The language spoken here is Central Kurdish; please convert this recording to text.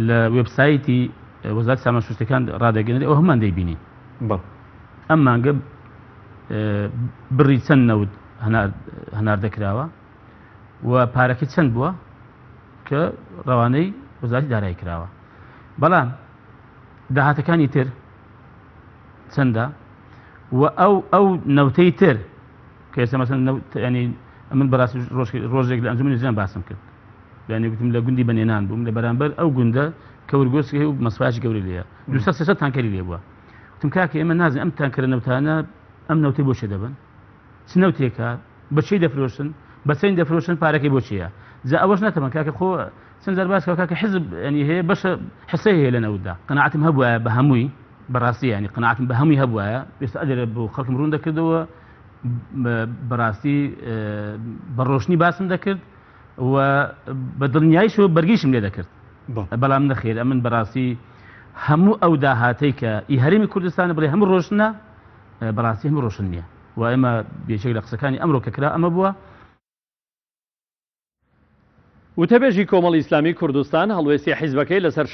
لە وێبسایتی وەزارەتی سامان سروشتیەکان ڕادەگەنرێ ئەو هەمان دەیبینین. بەڵێ. ئەم مانگە بڕی چەند نەوت هەناردە کراوە و پارەکەی چەند بووە کە ڕەوانەی وەزارەتی دارایی کراوە. بەڵام داهاتەکانی تر چەندە و ئەو ئەو نەوتەی تر کە ئێستا مەسەن ینی من بەڕاستی ڕۆژێک لە ئەنجومەنی وەزیران باسم کرد یعنی گوتم لە گوندی بەنێنان بووم لە بەرامبەر ئەو گوندە کەورگۆسک هەیە و مەسفایەکی گەورەی لێیە 200 300 تانکەری لێ بووە گوتم کاکە ئێمە نازانین ئەم تانکەرە نەوتانە ئەم نەوتەی بۆ چێ دەبن چ نەوتێکە بە چی دەفرۆشن بە چەند دەفرۆشن پارەکەی بۆ چییە جا ئەوەش نەتەمە کاکە خۆ چەند جار باس کاکە حزب ینی هەیە بەشە حسەی هەیە لە نەوتدا قەناعەتم هەبوایە بە هەمووی بەڕاستی ینی قەناعەتم بە هەمووی هەبوایە ئێستا ئەگەر بۆ خەڵکم ڕوون دەکردەوە بەڕاستی بە ڕۆشنی باسم دەکرد و بە دڵنیاییشەوە بەرگیشم لێ دەکرد بەڵام نەخێر ئەمن بەڕاستی هەموو ئەو داهاتەی کە ئی هەرێمی کوردستانە بڵێ هەموو ڕۆشنە بەڕاستی هەموو ڕۆشن نییە و ئێمە یەکێک لە قسەکانی ئەمڕۆ کە کرا ئەمە بووە. وتەبێژی کۆمەڵی ئیسلامی کوردستان هەڵوێستی حیزبەکەی لەسەر.